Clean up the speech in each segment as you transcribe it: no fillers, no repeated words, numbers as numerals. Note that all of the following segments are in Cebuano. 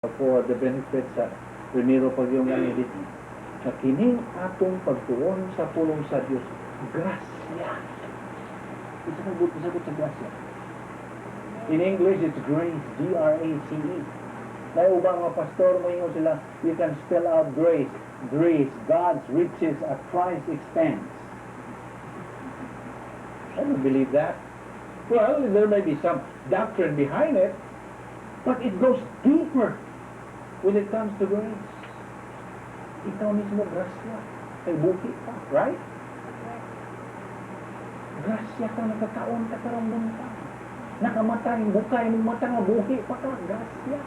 For the benefit sa primero pag yung ano dito. Na kining atong pagtuon sa pulong sa Dios, grasya. Isa ka buot sagot sa grasya? In English, it's grace, Grace. Naay ubang mga pastor, moingon sila, you can spell out grace. Grace, God's riches at Christ's expense. I don't believe that. Well, there may be some doctrine behind it, but it goes deeper when it comes to grace. Ikaw mismo, grasya. Kay buhi ka, right? Grasya ka, nakakaon ka karong buntag. Nakamatay, bukay mong mata nga buhi pa ka, grasya.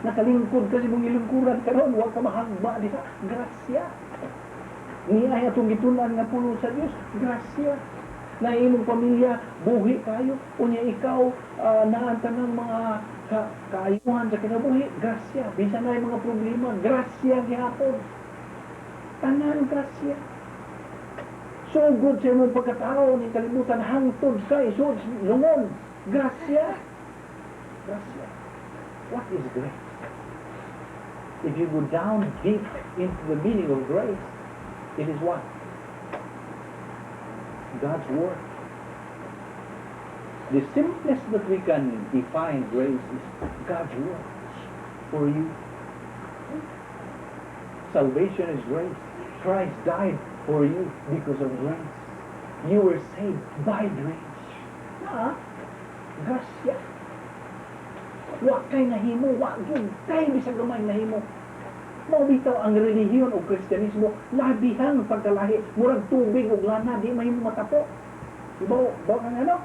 Nakalingkod ka sa imong ilingkuran karon, wa ka mahagba diha, grasya. Niay atong gitun-an nga pulong sa Dios, grasya. Na imong pamilya buhi kayo, unya ikaw naa tanang mga kaayuhan sa kinabuhi, grasya. Bisan naay mga problema, grasya gihapon. Tanan grasya. Sugod sa imong pagkatao ni kalibutan hangtod sa isod lungon, grasya. Grasya. What is grace? If you go down deep into the meaning of grace, it is what? God's work. The simplest that we can define grace is God's work for you. Salvation is grace. Christ died for you because of grace. You were saved by grace. Na, grasya. Wa kay nahimo, wa gyud kay bisag gamay nahimo. Mao bitaw ang relihiyon o Kristyanismo labihang pagkalahi, murag tubig ug lana, di mahimo matapo. Ibaw ba kang ano?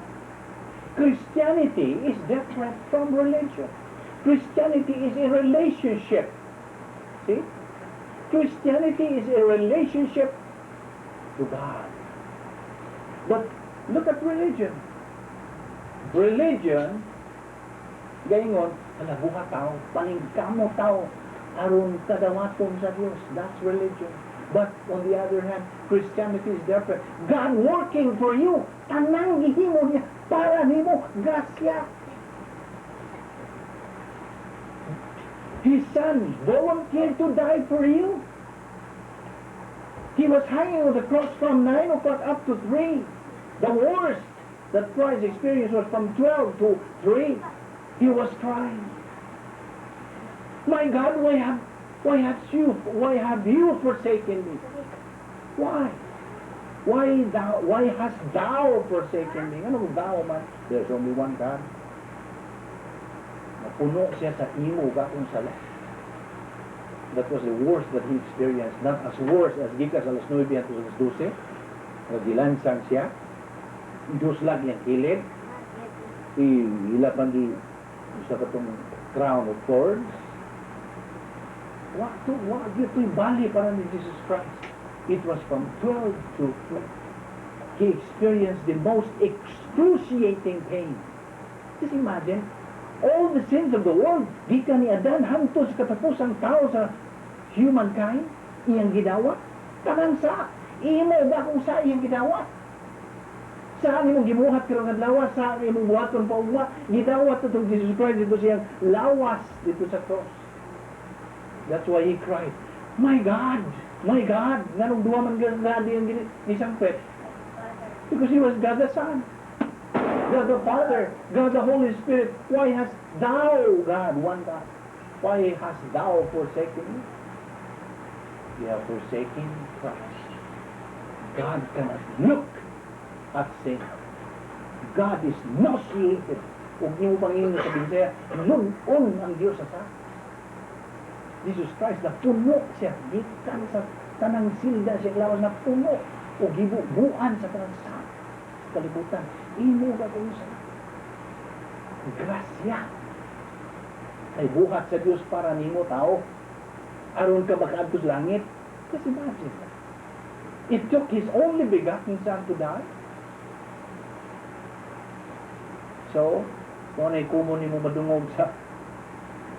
Christianity is different from religion. Christianity is a relationship. See? Christianity is a relationship to God. But look at religion. Religion, gaingon, hala, buhat tao, paningkamot tao, aron kadawaton sa Dios. That's religion. But on the other hand, Christianity is different. God working for you. Tanang gihimo niya para nimo, grasya. His Son volunteered to die for you. He was hanging on the cross from 9 o'clock up to 3. The worst that Christ experienced was from 12 to 3. He was crying, "My God, why have you forsaken me? Why? Why hast thou forsaken me?" Anong thou man? There's only one God. Napuno siya sa imo ug akong sala. That was the worst that he experienced. Not as worse as gikan sa alas 9 hangtod sa alas 12. Nga gilansang siya. Giduslag iyang kilid. Ila pang gi sa katong crown of thorns. Wa to, wa gyud to'y bali para ni Jesus Christ. It was from 12 to 3. He experienced the most excruciating pain. Just imagine, all the sins of the world, gikan ni Adan hangtod sa katapusang tao sa humankind, iyang gidawat. Tanan sa, imo ug akong sa iyang gidawat. Sa imong gibuhat karong adlaw, sa imong buhaton pa ugma, gidawat atong Jesus Christ didto siyang lawas didto sa cross. That's why he cried, "My God, my God, nganong duha man God ang nisangpit?" Because he was God the Son, God the Father, God the Holy Spirit. Why hast thou, God, one God, why hast thou forsaken me? You have forsaken Christ. God cannot look at sin. God is nauseated. Ug nimo panginoon sa Bisaya, lug-on ang Diyos sa sa. Jesus Christ, napuno siya. Gikan sa tanang silda siya lawas na puno. O gibubuan sa tanang sa kalibutan. Imo ug akong sa. Grasya. Kay buhat sa Dios para nimo, tao. Aron ka makaadto sa langit. Just imagine that. It took His only begotten Son to die. So, kung ana'y common nimo madungog sa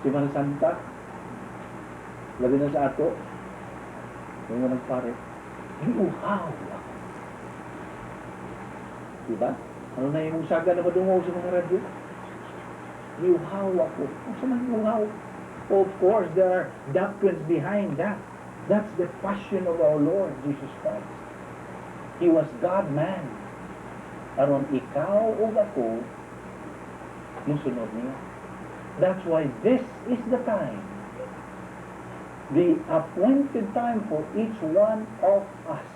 Semana Santa, labi na sa ato, yung ng pare, "Giuhaw ako." Diba? Ano na yung saga na madungog sa mga radyo? "Giuhaw ako." Unsa man giuhaw? Of course, there are doctrines behind that. That's the passion of our Lord Jesus Christ. He was God-man. Aron ikaw ug ako musunod niya. That's why this is the time, the appointed time for each one of us.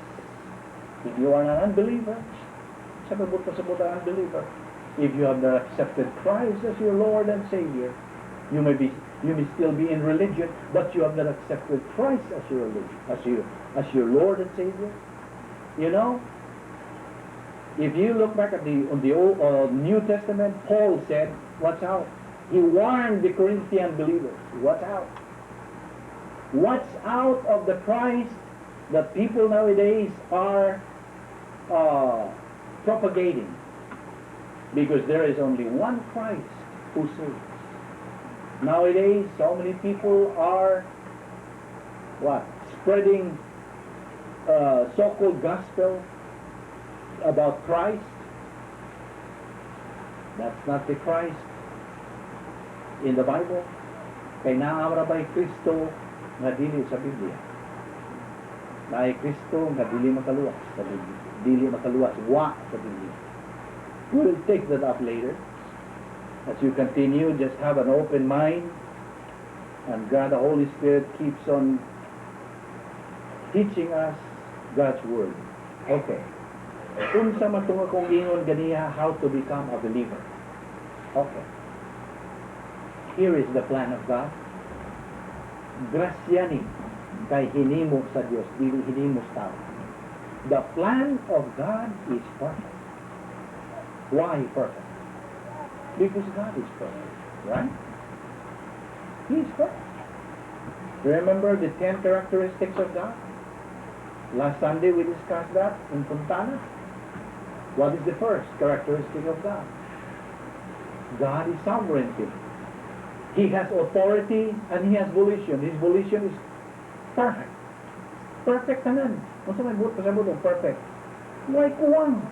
If you are an unbeliever, sa kabut sa ang unbeliever, if you have not accepted Christ as your Lord and Savior, you may still be in religion, but you have not accepted Christ as your religion, as your Lord and Savior. If you look back at the on the Old, New Testament, Paul said, "Watch out." He warned the Corinthian believers, "Watch out. Watch out of the Christ that people nowadays are propagating. Because there is only one Christ who saves." Nowadays, so many people are what? Spreading so-called gospel about Christ. That's not the Christ in the Bible. Kay naa ra bay Kristo nga dili sa Biblia? Naay Kristo nga dili makaluwas sa Biblia. Dili makaluwas, wa sa Biblia. We'll take that up later. As you continue, just have an open mind, and God the Holy Spirit keeps on teaching us God's Word. Okay. Unsa man tong akong ingon ganiha, how to become a believer? Okay. Here is the plan of God. Grasya ni kay hinimo sa Dios, dili hinimo sa tao. The plan of God is perfect. Why perfect? Because God is perfect, right? He is perfect. Remember the 10 characteristics of God? Last Sunday we discussed that in Fontana. What is the first characteristic of God? God is sovereignty. He has authority and He has volition. His volition is perfect. Perfect tanan. Unsa may buot pasabot og perfect? Way kuwang.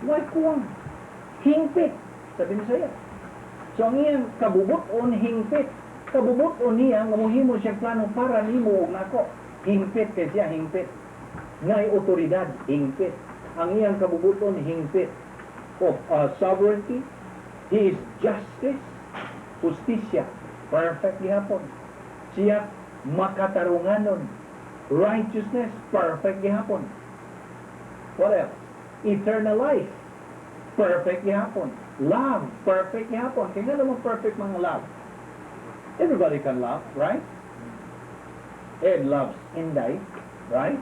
Way kuwang. Hingpit. Sabi ni saya. So ang iyang kabubut-on, hingpit. Kabubut-on niya nga mohimo siya plano para nimo ug nako. Hingpit kay siya, hingpit. Naay otoridad, hingpit. Ang iyang kabubut-on, hingpit. Of sovereignty, He is justice, hustisya, perfect gihapon. Siya makatarunganon. Righteousness, perfect gihapon. What else? Eternal life, perfect gihapon. Love, perfect gihapon. Kaya nga naman perfect mga love. Everybody can love, right? Ed loves Inday, right?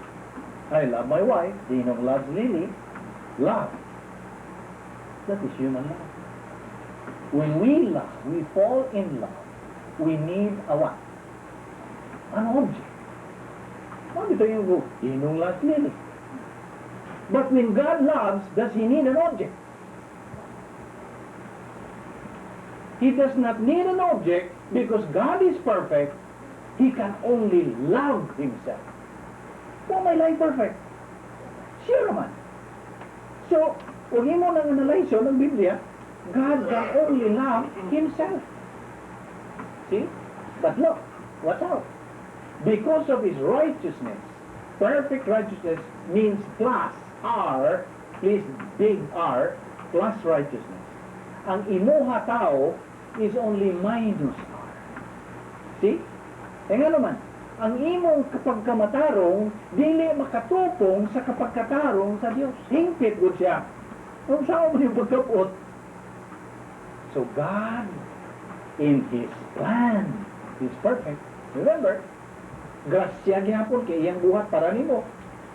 I love my wife. Dinong loves Lily. Love. That is human love. When we love, we fall in love, we need a what? An object. Mao bitaw yung Dinong loves Lily. But when God loves, does He need an object? He does not need an object because God is perfect. He can only love Himself. Wa may life perfect. Siya naman. So, kung imo nang analyze ng Biblia, God can only love Himself. See? But look, watch out. Because of His righteousness, perfect righteousness means plus R, please, big R, plus righteousness. Ang imuha tao is only minus R. See? E nga naman, ang imong pagkamatarong, dili makatupong sa kapagkatarong sa Dios. Hingpit gud siya. Kung saan mo yung pagkapot. So God, in His plan, is perfect. Remember, grasya gihapon kay iyang buhat para nimo.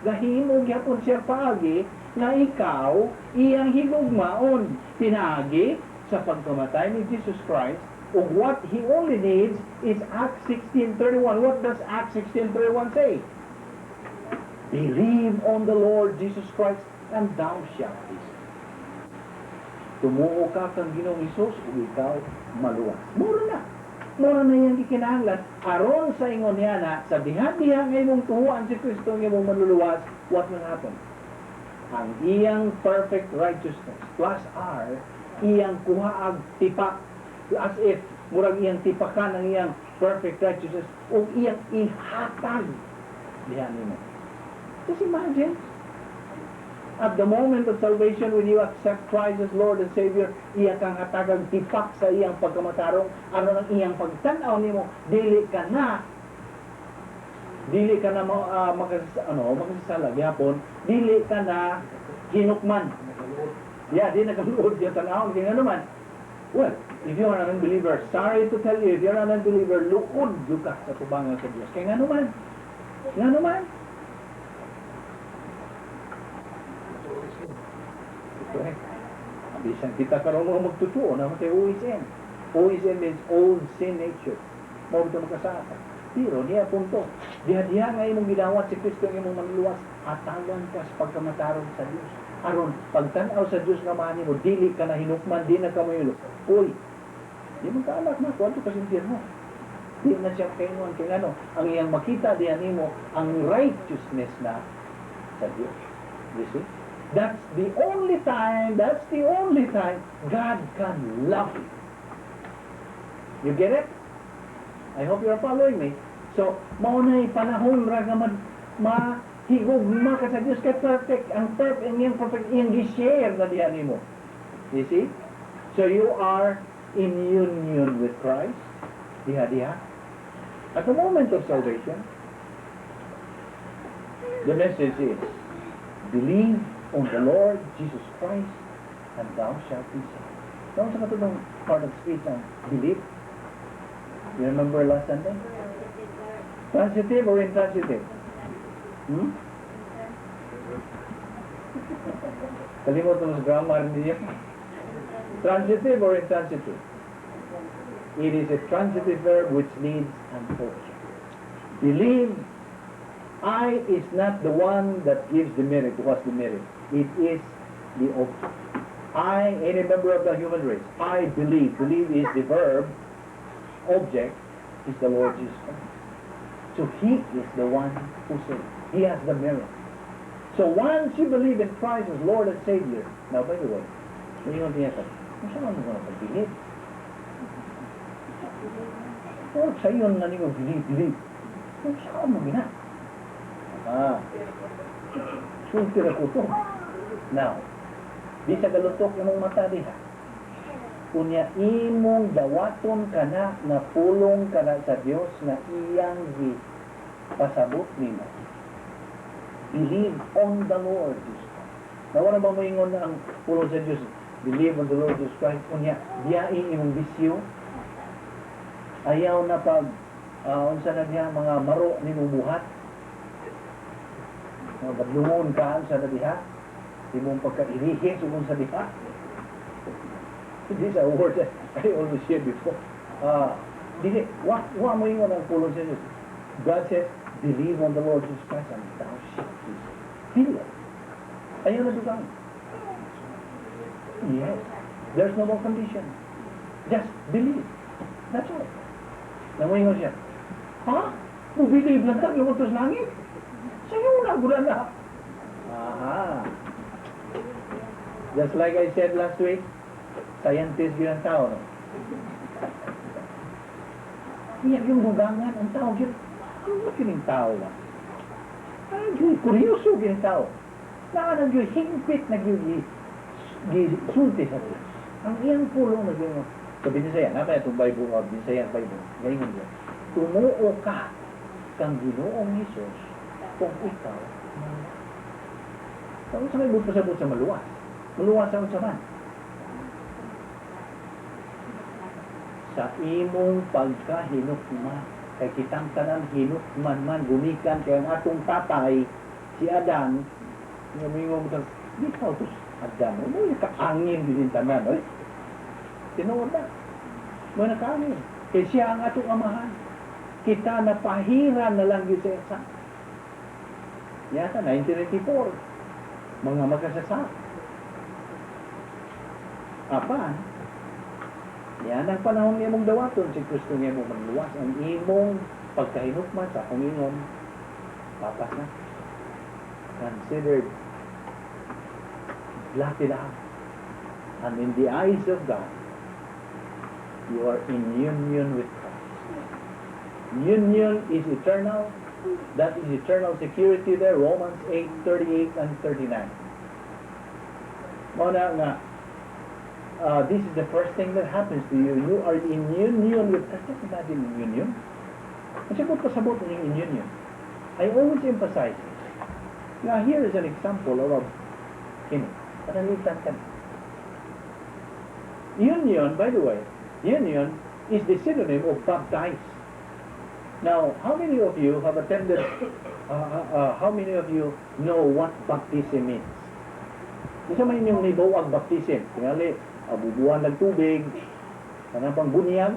Gahimo gihapon siya paagi nga ikaw iyang higugmaon pinaagi sa pagkamatay ni Jesus Christ, ug what He only needs is Acts 16:31. What does Acts 16:31 say? "Believe on the Lord Jesus Christ and thou shalt be saved." Tumuo ka kang Ginoong Hesus ug ikaw maluwas. Mura na. Mura na iyang gikinahanglan aron sa ingon niya na sa diha-diha nga imong tuhuan si Kristo nga imong manluluwas, what will happen? Ang iyang perfect righteousness plus R, iyang kuhaag tipak as if Murag iyang tipakan ang iyang perfect righteousness o iyang ihatag diha nimo. Just imagine, at the moment of salvation, when you accept Christ as Lord and Savior, iya kang hatagang tipak sa iyang pagkamatarong, aron ang iyang pagtan-aw nimo, dili ka na ano, makasasala gihapon, dili ka na hinukman. Yeah, di nakaluod siya tan-awon kay ngano man. Well, if you are an unbeliever, sorry to tell you, if you're an unbeliever, luod jud ka sa tubangan sa Dios. Kay ngano man? Ngano man? Correct. Bisan kita karon mga magtotoo na kay OSN. OSN means old sin nature. Mao bitaw makasaka. Pero niya punto. Diha-diha nga imong gidawat si Kristo ang imong manluluwas, hatagan ka sa pagkamatarong sa Dios. Aron pagtan-aw sa Dios nga maani mo, dili ka na hinukman, di na ka moyulo. Uy, di man ka anak na, kuan ka sa impyerno. Di na siya kaingon kay ngano, ang iyang makita diha nimo ang righteousness na sa Dios. You see? That's the only time, that's the only time God can love you. You get it? I hope you're following me. So, mao na panahon ra nga mahigugma ka sa Dios kay perfect ang perfect ang iyang perfect iyang gi-share na diha nimo. You see? So you are in union with Christ. Diha diha. At the moment of salvation, the message is, "Believe on the Lord Jesus Christ and thou shalt be saved." Now, sa katong part of speech ang believe? You remember last Sunday? Transitive or intransitive? Hmm? Kalimot mo sa grammar niya. Transitive or intransitive? It is a transitive verb which needs an object. Believe, I is not the one that gives the merit, who has the merit. It is the object. I, any member of the human race, I believe. Believe is the verb. Object is the Lord Jesus Christ. So He is the one who saves. He has the merit. So once you believe in Christ as Lord and Savior, now by the way, ngayon niya sa, kung saan mo na pag-believe? Oh, sa iyo na ninyo, believe, believe. Kung saan mo gina? Ah, sulti ra ko to. Now, di sa galutok imong mata diha. Unya imong dawaton kana nga pulong kana sa Dios nga iyang gi pasabot nimo. Believe on the Lord Jesus Christ. Nawala ba mo ingon ang pulong sa Dios? Believe on the Lord Jesus Christ. Unya, biyai imong bisyo. Ayaw na pag unsa na niya mga maro nimong buhat. Mga badlungon ka sa na diha. Imong pagkairihi sugong sa diha. These are words that I always hear before. Dili, wa mo ingon ang pulong sa Diyos. God says, "Believe on the Lord Jesus Christ and thou shalt be saved." Period. Ayaw na dugang. Yes. There's no more condition. Just believe. That's all. Namuingon siya, "Ha? Mo-believe lang ka, yung sa langit? Sa'yo na, gula na." Aha. Just like I said last week, scientist yun ang tao, no? Iya yung dugangan, ang tao, yun, ano kining tao ba? Ay, yun, kuryoso yun tao. Naa yung hingpit na yung gisulti sa Diyos. Ang iyang pulong na yun, sa Binisaya, naman itong Bible, Binisaya Bible, gayon yun. Tumuo ka kang Ginoong Hesus kung ikaw maluwas. Kung sa may pasabot sa maluwas, maluwas sa unsa man? Sa imong pagkahinukma, kay kitang tanan hinukman man, gumikan kay ang atong tatay, si Adan, nga mingon mo di ka to Adan, mo yung kaangin din tanan, oy. Tinuod na. Mo nakaangin. Kay siya ang atong amahan. Kita na pahiran na lang yun sa isa. Yata, 1994. Mga magkasasa. Apan, yan ang panahon nga imong dawaton si Kristo nga imong manluwas ang imong pagkahinukman sa akong ingon papas na considered blotted out, and in the eyes of God You are in union with Christ. Union is eternal. That is eternal security there. Romans 8, 38 and 39. Mao na nga, this is the first thing that happens to you. You are in union with Christ. Just imagine union. Kasi kung pasabot ninyong in union, I always emphasize this. Now, here is an example of a kini. Pananglitan ka. Union, by the way, union is the synonym of baptize. Now, how many of you have attended, how many of you know what baptism means? Unsa man inyong nahibaw ang baptism? Tingali, bubuhan ng tubig, kanang pang bunyag,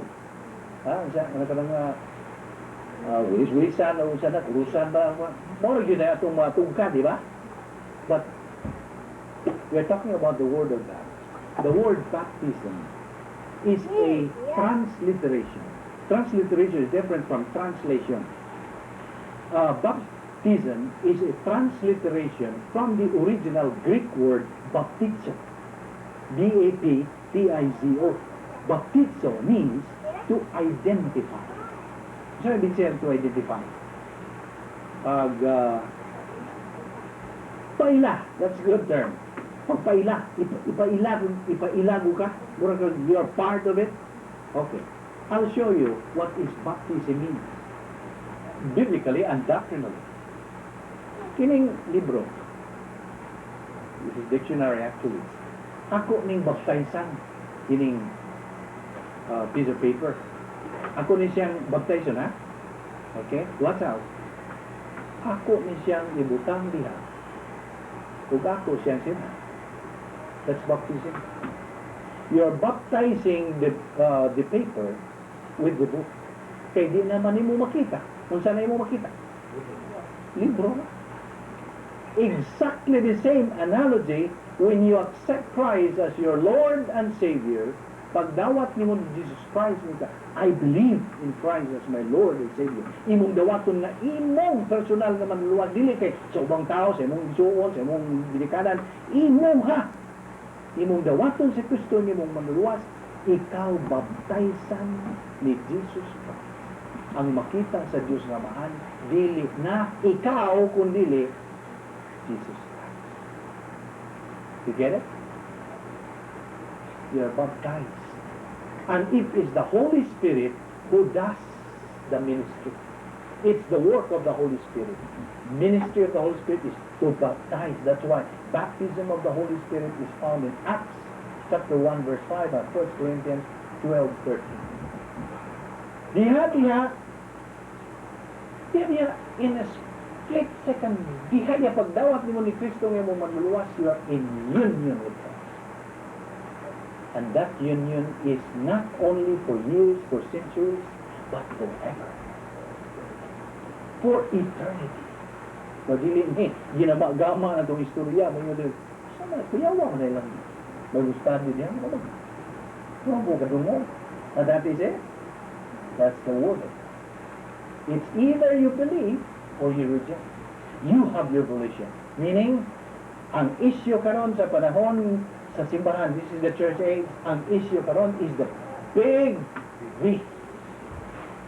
ha, unsa, ano kanang wilis-wilisan, o unsa na, kurusan ba? Mao ra gyud na atong mga tugka, di ba? But we're talking about the Word of God. The word baptism is a transliteration. Transliteration is different from translation. Baptism is a transliteration from the original Greek word baptizo. B-A-P-T-I-Z-O. Baptizo means to identify. So, ibig sabihin to identify? Pag paila, that's a good term. Pagpaila, ipaila, ipailago ka, mura ka, you are part of it. Okay. I'll show you what is baptism means. Biblically and doctrinally. Kining libro, this is dictionary actually, ako ning baptisan, kining piece of paper. Ako ni siyang baptizon, ha? Okay? Watch out. Ako ni siyang ibutang diha. Ug ako siyang sirhan. That's baptism. You are baptizing the paper with the book. Kay di naman nimo makita. Unsa na imo makita? Libro na. Exactly the same analogy when you accept Christ as your Lord and Savior. Pagdawat nimo ni Jesus Christ, mo ka, "I believe in Christ as my Lord and Savior." Imong dawaton nga imong personal nga manluluwas, dili kay sa ubang tao, sa imong igsuon, sa imong ginikanan, imong ha. Imong dawaton si Kristo nga imong manluluwas, ikaw baptisan ni Jesus Christ. Ang makita sa Dios nga Amahan, dili na ikaw kundili Jesus Christ. You get it? You are baptized. And it is the Holy Spirit who does the ministry. It's the work of the Holy Spirit. Ministry of the Holy Spirit is to baptize. That's why baptism of the Holy Spirit is found in Acts chapter 1 verse 5 and 1 Corinthians 12:13. Diha, diha, diha, diha, in a split second, diha niya pagdawat nimo ni Kristo nga imong manluluwas, you are in union with Christ. And that union is not only for years, for centuries, but forever. For eternity. No, dili ni, ginama-gama na itong istorya. Mga yun, sama, kuyawa na ilang Bible study diyan. Ano ba? Ano ka dungo? And that is it. That's the word of God. It's either you believe or you reject. You have your volition. Meaning, ang issue karon sa panahon sa simbahan, this is the church age, ang issue karon is the big V.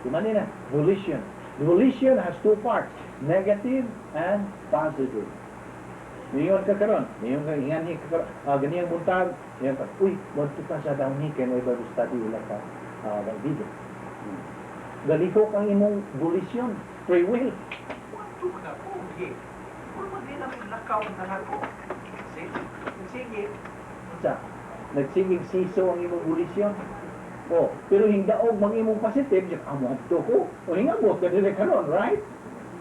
Kumani na, volition. Volition has two parts, negative and positive. Niyon ka karon, niyon ka inganhi ka karon, ganiyang buntag, niyon ka, "Uy, wadto ta sa Downey kay may Bible study ila ka video." Galihok ang imong volition, free will. Wadto na ko, okay. Pero di na may lakaw na ako. Sige, sige. Sa nagsigig siso ang imong volition. Oh, pero hingdaog mang imong positive, di amo adto ko. O hingabot ka dili karon, right?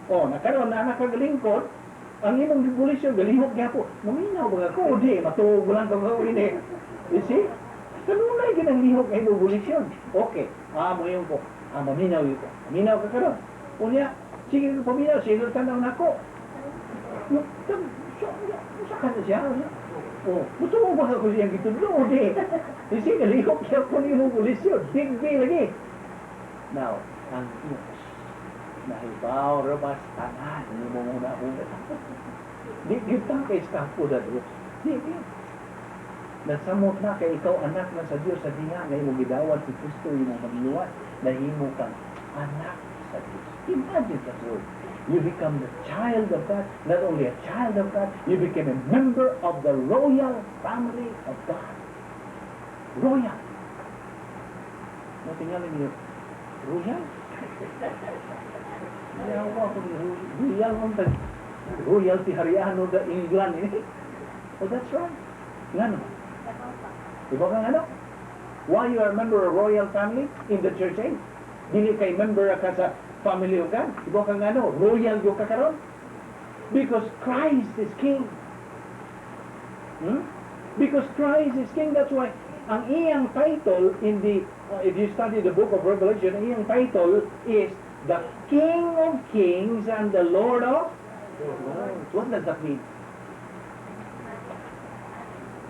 Oh, nakaron na nakagalingkod, ang imong volition galihok gyapon. Maminaw ba ko? Di matuog lang ka ko ini. You see? Kanunay ginang lihok ang imong volition. Okay, mo yung ko. Maminaw yun ko. Maminaw ka karon. Unya, sige ka paminaw, sige ka tanaw nako. Sa ka na siya? Oh, gusto mo ba ako siyang gitudlo? Di. You see, galihok siya kung imong volition. Big V lagi. Now, ang Diyos, nahibaw rabas tanan ni mo muna. Di gyud ta kay eskapo sa Diyos. Di gyud. Nasamot na kay ikaw anak na sa Dios sa diha nga imong gidawat si Kristo imong Manluluwas, nahimo kang anak sa Dios. Imagine that word. You become the child of God. Not only a child of God, you became a member of the royal family of God. Royal. Natingali niyo, royal? Yawa ko ni royal man tag royalty hariano da England eh. Oh, that's right. Ngano? Iba kang ano? Why you are a member of royal family in the church age? Dili kay member ka sa family of God. Iba kang ano? Royal gyud ka karon? Because Christ is King. Because Christ is King. That's why ang iyang title in the, if you study the book of Revelation, ang iyang title is the King of Kings and the Lord of Lords. What does that mean?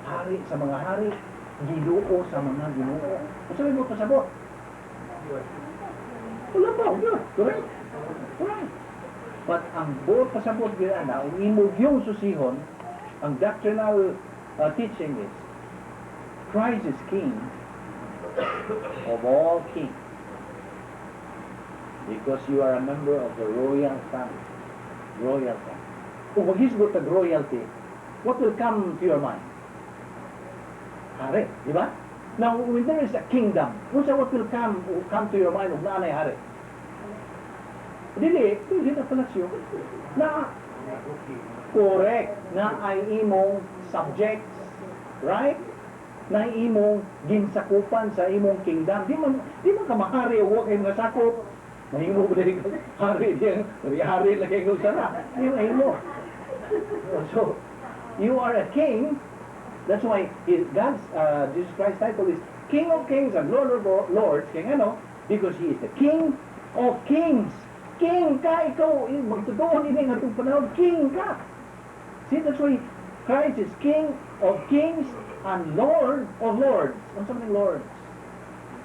Hari sa mga hari, Ginoo sa mga ginoo. Unsa may mo pasabot? Wala pa, yun. Correct? Correct. But ang buot pasabot gyud ana, ang imo gyung susihon, ang doctrinal teaching is Christ is King of all kings. Because you are a member of the royal family. Royal family. Kung maghisgot tag royalty, what will come to your mind? Hari, di ba? Now, when there is a kingdom, unsa what will come to your mind ug naa nay hari? Dili, dili na palasyo. Na correct, na ay imong subjects, right? Na imong ginsakupan sa imong kingdom. Di man ka mahari og wa kay mga sakop. Mahimo ba dili ka hari diyan, hari lagi kay sara. Di mahimo. So, you are a king. That's why Jesus Christ's title is King of Kings and Lord of Lords. Kaya ano? Because He is the King of Kings. King ka, ikaw, eh, magtotoo ini nga itong panahon, King ka. See, that's why Christ is King of Kings and Lord of Lords. Ano sa Lords?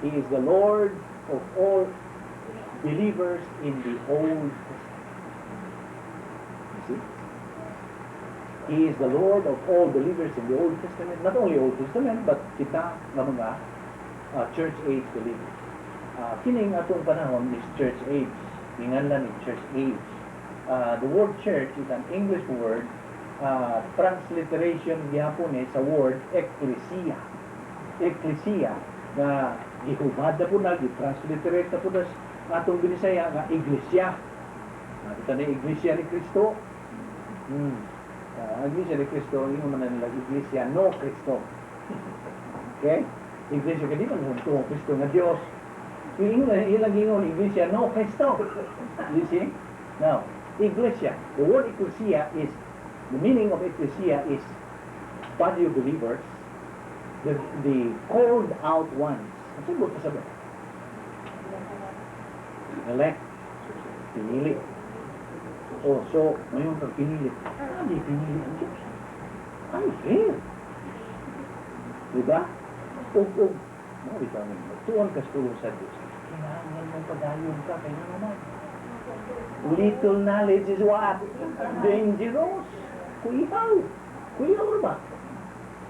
He is the Lord of all believers in the Old Testament. You see? He is the Lord of all believers in the Old Testament. Not only Old Testament, but kita nga mga church age believers. Kining atong panahon is church age. Inganlan ni church age. The word church is an English word, transliteration gihapon eh sa word ecclesia. Ecclesia nga gihubad na po na, gi-transliterate na po na sa atong Binisaya nga iglesia. Nakita na iglesia ni Kristo. Iglesia ni Kristo, ingon man na nila iglesia no Kristo. Okay? Iglesia kay di man mo Kristo nga Dios. Ingon na ilang ingon iglesia no Kristo. You see? Now, iglesia. The word ecclesia is, the meaning of ecclesia is body of believers, the called out ones. Ano ba pasabot? Elect. Pinili. Oh, so, ngayon kang pinili. Ah, di pinili ang Diyos. Unfair. Diba? Ug, mo bitaw ni magtuon ka sa tulong sa Diyos. Kailangan mong padayon ka kay naman. Little knowledge is what? Dangerous. Kuyaw. Kuyaw ba?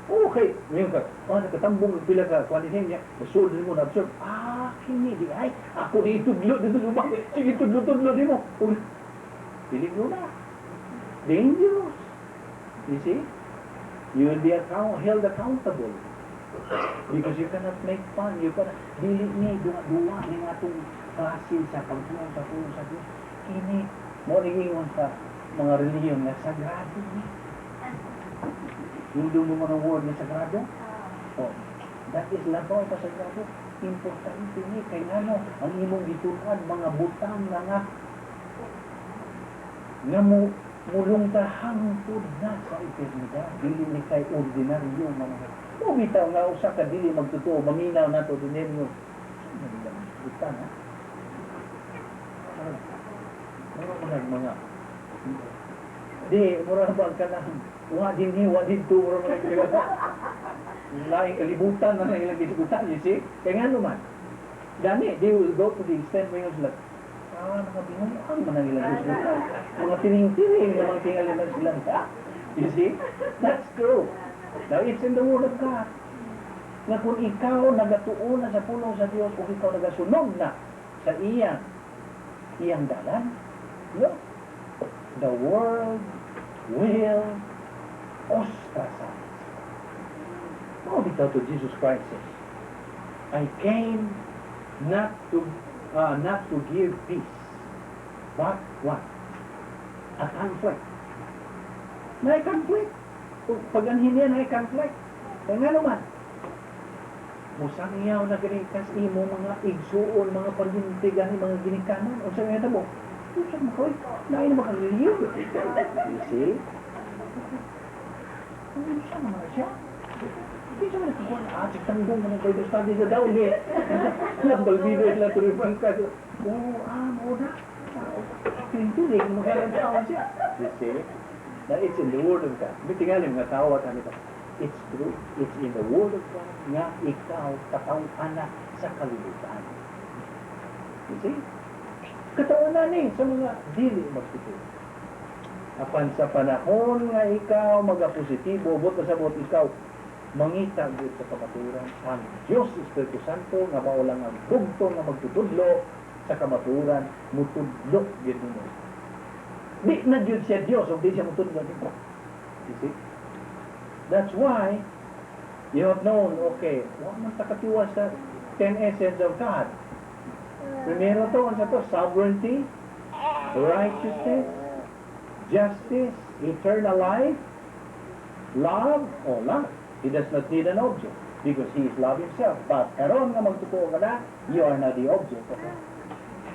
Okay. Ngayon ka, oh, nakatambong pila ka, kuha niya, nasulod mo, na-absorb. Ah, kini, di ay, ako ni itudlo dito sa ubang. Sige, tudlo-tudlo di mo. Piligro na. Dangerous. You see? You will be held accountable. Because you cannot make fun. You cannot, dili niya, duwa-duwa ni nga itong klase sa pagtuon sa tulong sa Diyos. Kini, mo ingon sa mga relihiyon nga sagrado ni. Yung mo mga word nga sagrado. Oh, that is labaw pa sagrado. Importante ni kay ngano ang imong gitun-an mga butang nga nga mo mulungta hangtod na sa eternidad, dili ni kay ordinaryo mga mo bitaw nga usa ka dili magtotoo maminaw nato dinenyo butang, ha. Mura mga mga di mura ba kanang wa dinhi wa didto, mura mga laing kalibutan na lang ilang gisgutan, you see? Kay ngano man gani they will go to the extent where sila, ah, nakabinguan man ang ilang gisgutan, mga tining-tining na mga tingali man sila, ha? You see, that's true. Now, it's in the Word of God nga kung ikaw nagatuon na sa pulong sa Dios o ikaw nagasunod na sa iyang dalan, look, the world will ostracize. Mao bitaw to Jesus Christ says, "I came not to give peace, but what? A conflict." Naay conflict. Pag anhin niya, naay conflict. Kaya nga naman, musangyaw na gani kas imo mga igsuon, mga paryente gani, mga ginikanan. Unsa nga tabo? Unsa mo koy? Naay na makarelihiyon. You see? Unsa naman na siya? Di siya man nakakuha na, ah, tanggong man ang Bible study sa daw ni. Nagbalbido sila tuloy ka. Oh, ah, mo na. Tintinig, magkaroon tao siya. You see? Now, it's in the Word of God. May tingali mga tao at ano. It's true. It's in the Word of God nga ikaw kataw-an na sa kalibutan. You see? Kataw-an ni sa mga dili magtuturo. Apan sa panahon nga ikaw magapositibo, buot pasabot ikaw mangita gyud sa kamatuoran. Ang Diyos Espiritu Santo nga mao lang ang bugtong nga magtutudlo sa kamatuoran, mutudlo gyud nimo. Di na gyud siya Diyos ug di siya mutudlo nimo. You see? That's why you have known, okay, wa man ta katiwas sa 10 essence of God. Primero to, unsa to? Sovereignty, righteousness, justice, eternal life, love, or love. He does not need an object because He is love Himself. But karon nga magtotoo ka na, you are not the object of love.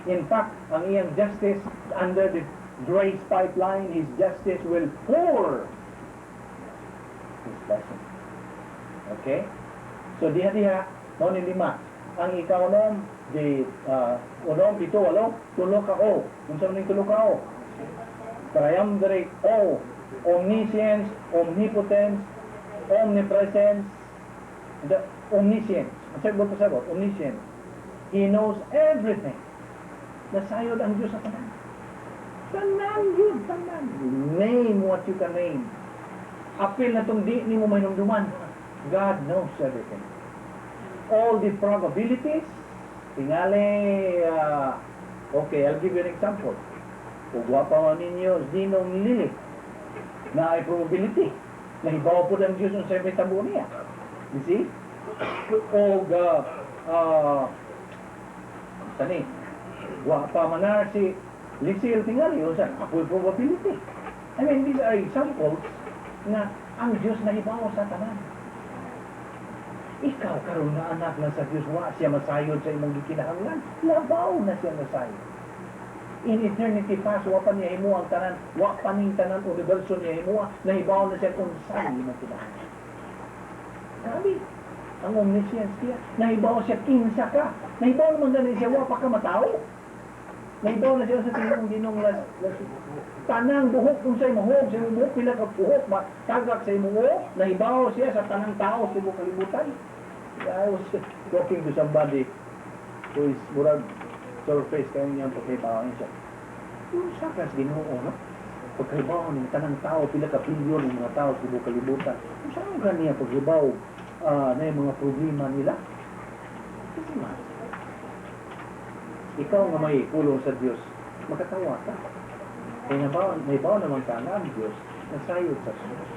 In fact, ang iyang justice under the grace pipeline, His justice will pour His blessing. Okay? So diha-diha, mao ni lima. Ang ikaunom, di unom, pito, walo, tulo ka O. Unsa man ning tulo ka O? Triumvirate O. Omniscience, omnipotence, omnipresence, the omniscience. Ang sagot pasabot, omniscience. He knows everything. Nasayod ang Diyos sa tanan. Tanan yun, tanan. Name what you can name. Apil na itong di nimo mahinumduman. God knows everything. All the probabilities, tingali, okay, I'll give you an example. Kung gwapa man ninyo, Ninong Lili, naay probability, nahibaw po ang Diyos unsay mahitabo niya. You see? O, sani, gwapa man na si Lisil tingali, unsa, ako'y probability. I mean, these are examples nga ang Diyos nahibaw sa tanan. Ikaw karon nga anak na sa Diyos, wa siya masayod sa imong gikinahanglan. Labaw na siya masayod. In eternity past, wa pa niya himo ang tanan, wa pa ning tanan universo niya himo, nahibaw na siya kung saan imong kinahanglan. Grabe. Ang omniscience niya. Nahibaw siya kinsa ka. Nahibaw naman gani siya, wa pa ka matao. Nahibaw na siya sa tingong ginong las, tanang buhok kung sa imong buhok, sa imong buhok, pila ka buhok, tagak sa imong buhok, nahibaw siya sa tanang tao sa imong kalibutan. I was talking to somebody who is murag surface kayo niyang pagkahibaw niya siya. Unsa kas Ginoo, no? Pagkahibaw ng tanang tao, pila ka bilyon ng mga tao sa imong kalibutan. Unsa ang ganiya paghibaw na yung mga problema nila? Kasi man, ikaw nga may pulong sa Diyos, makatawa ka. Kaya nabaw, nahibaw naman ka nga ang Diyos, nasayod sa Diyos.